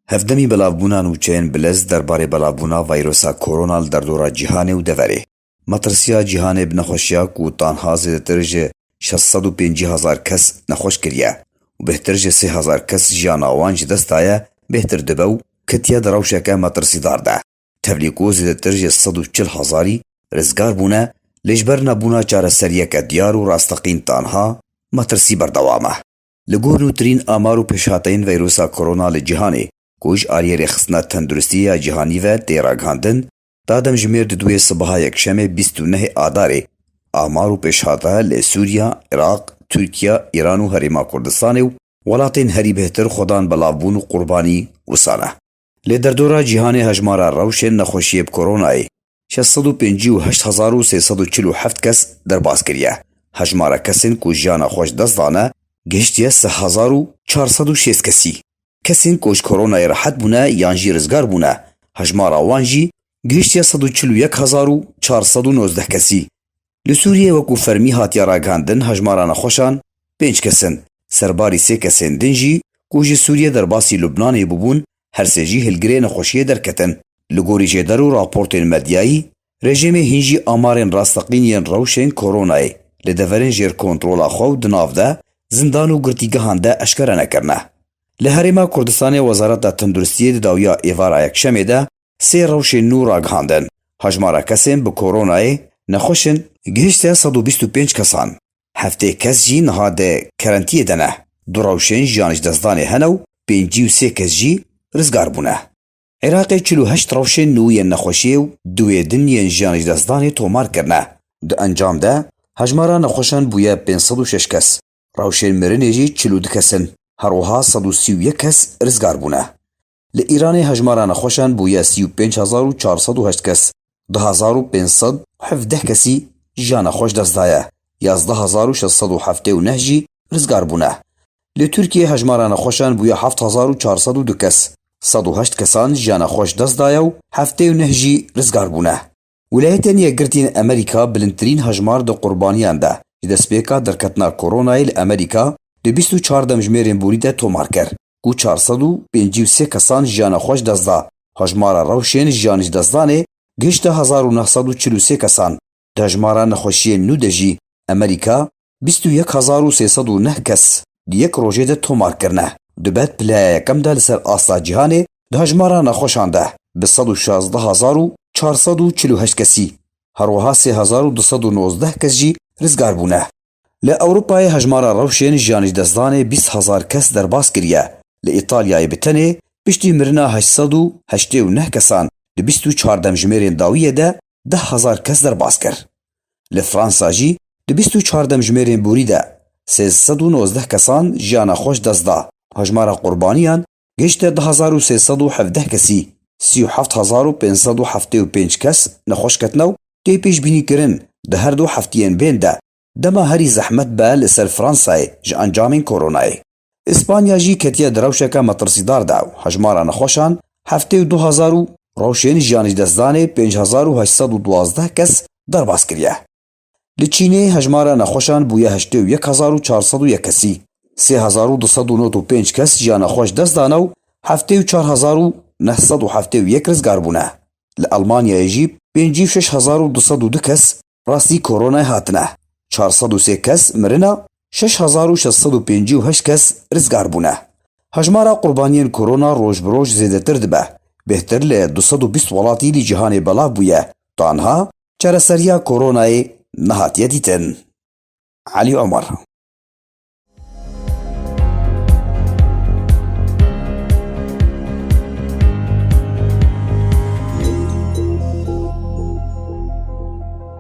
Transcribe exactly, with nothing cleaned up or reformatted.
Hevdemî belavbûna nûçeyên bilez derbarê belavbûna vîrusa korona li derdora cîhanê û deverê. Metirsiya cîhanê bi nexweşiya ku tanha zêdetir ji şeş sed û pêncî hezar kes nexweş kiriye û bêhtir ji sê hezar kes jiyana wan ji dest daye, bêhtir dibe û ketiye di rewşeke metirsîdar de. Tevlî ku zêdetir ji sed û çil hezarî rizgar bûne, lê ji ber nebûna çareseriyeke diyar û rasteqîn tanha metirsî berdewam e. Li gor nûtirîn amar û pêşhateyên vîrusa korona li cîhanê, ku ji aliyê Rêxistina Tenduristiyê ya Cîhanî ve tê ragihandin, ta demjimêr di duyê sibaha yekşemê bîst û nehê Adarê, amar û pêşhate li Sûriya, Iraq, Tirkiye, Îran û Herêma Kurdistanê û welatên herî bêhtir xwedan belavbûn û qurbanî wisa ne. Li derdora cîhanê hejmara rewşên nexweşiyê bi koronayê şeş sed û pêncî û heşt hezar û sê sed û çil û heft kes derbas kiriye. Hejmara kesên ku jiyana xwe ji dest dane gihiştiye sê hezar û çar sed û şêst kesî. Kesên ku ji koronayê rehet bûne yan jî rizgar bûne, hejmara wan jî gihiştiye sed û çil û yek hezar û çar sed û nozdeh kesî. Li Sûriyê wekû fermî hatiye ragihandin, hejmara nexweşan pênc kes in. Serbarî sê kesên din jî ku ji Sûriyê derbasî Lubnanê bûbûn, her sê jî hilgirê nexweşiyê derketin. Li gorî jêder û raportên medyayî, rejîmê hîn jî amarên rasteqîn yên rewşên koronayê li deverên jêr kontrola xwe û di nav de zindan û girtîgehan de eşkere nekirine. Li Herêma Kurdistanê Wezareta Tenduristiyê di dawiya êvara yekşemê de sê rewşên nû ragihandin. Hejmara kesên bi koronayê nexweş in gihişte sed û bîst û pênc kesan. Heftê kes jî niha di kerentiyê de ne. Du rewşên jiyan ji destdanê hene û pêncî û sê kes jî rizgar bûne. Iraqê çil û heşt rewşên nû yên nexweşiyê û duwê din yên jiyan ji destdanê tomar kirine. Di encam de hejmara nexweşan bûye pênc sed û şeş kes. Rewşên mirinê jî çil û du kes in. Her wiha sed û sî û yek kes rizgar bûne. Li Îranê hejmara nexweşan bûye sî û pênc hezar û çar sed û heşt kes. Du hezar û pênc sed û hevdeh kesî jiyana xwe ji dest daye. Yazdeh hezar û şeş sed û heftê û neh jî rizgar bûne. Li Tirkiyê hejmara nexweşan bûye heft hezar û çar sed û du kes. Sed û heşt kesan jiyana xwe ji dest daye û heftê û neh jî rizgar bûne. Wîlayetên Yekgirtî yên Amerîka bilindtirîn hejmar di qurbaniyan de ji destpêka derketina koronayê li Amerîka di bîst û çar demjimêrên borî de tomar kir, ku çar sed û pêncî û sê kesan jiyana xwe ji dest da. Hejmara rewşên jiyan ji destdanê gihişte hezar û neh sed û çil û sê kesan. Di hejmara nexweşiyên nû de jî Amerîka bîst û yek hezar û sê sed û neh kes di yek rojê de tomar kirine. Di bed pileya yekem de li ser asta cîhanê di hejmara nexweşan de bi sed û şazdeh hezar û çar sed û çil û heşt kesî, her wiha sê hezar û du sed û nozdeh kes jî rizgar bûne. Li Ewropayê hejmara rewşên jiyan ji destdanê bîst hezar kes derbas kiriye. Li Îtalyayê bi tenê piştî mirina heşt sed û heştê û neh kesan di bîst û çar demjimêrên dawiyê de deh hezar kes derbas kir. Li Fransa jî di bîst û çar demjimêrên borî de sê sed û nozdeh kesan jiyana xwe ji dest da. Hejmara qurbaniyan gihişte du hezar û sê sed û hevdeh kesî, sî û heft hezar û pênc sed û heftê û pênc kes nexweş ketine û tê pêşbînîkirin di her du heftiyên bên de dema herî zehmet be li ser Fransayê ji encamên koronayê. Îspanya jî ketiye di rewşeke metirsîdar de û hejmara nexweşan heftê û du hezar û rewşên jiyan ji destdanê pênc hezar û heşt sed û duwazdeh kes derbas kiriye. Li Çînê hejmara nexweşan bûye heştê û yek hezar û çar sed û yek kesî, sê hezar û du sed û nod û pênc kes jiyana xwe ji dest dane û heftê û çar hezar û neh sed û heftê û yek rizgar bûne. Li Elmanyayê jî pêncî û şeş hezar û du sed û du kes rastî koronayê hatine. Çar sed û sê kes mirine, şeş hezar û şeş sed û pêncî û heşt kes rizgar bûne. Hejmara qurbaniyên korona roj bi roj zêdetir dibe. Bêhtir li du sed û bîst welatî li cîhanê belav bûye. Tanha çareseriya koronayê nehatiye dîtin. Elî Omer.